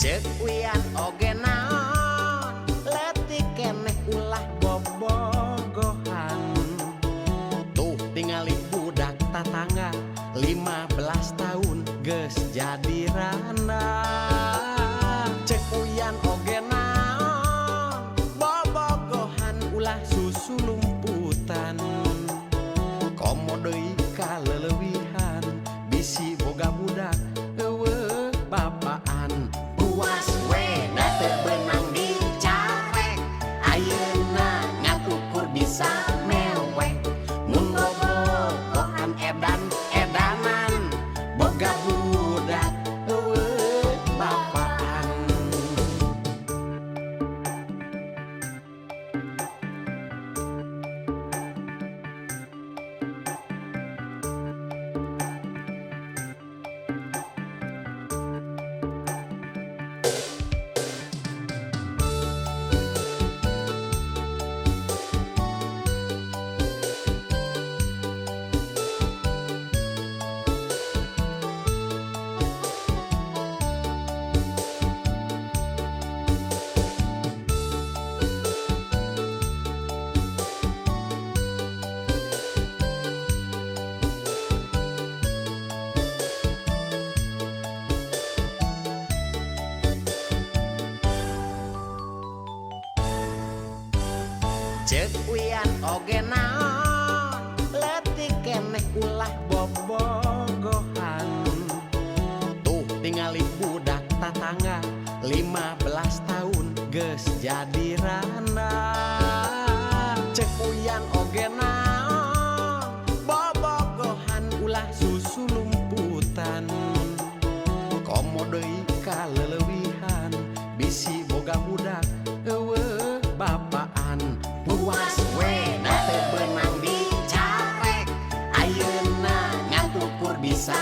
Cek Uyan oge naon, leutik keneh ulah bobogohan. Tuh tingali budak tatangga, 15 tahun geus jadi randa. Cek Uyan oge naon, bobogohan ulah susulumputan. Komo deui kaleulewihan, bisi boga budak euweuh bapaan. Puas we da teu beunang dicarek, ayeuna ngan ukur bisa mewek. Mun bobogohan edan edanan, boga budak euweuh bapaan. Cek Uyan oge naon, leutik keneh ulah bobogohan. Tuh tingali budak tatangga, 15 tahun geus jadi randa. Cek Uyan oge naon, bobogohan ulah susulumputan. Komo deui kaleulewihan, bisi boga budak euweuh bapaan. Puas we da teu beunang dicarek, ayeuna ngan ukur bisa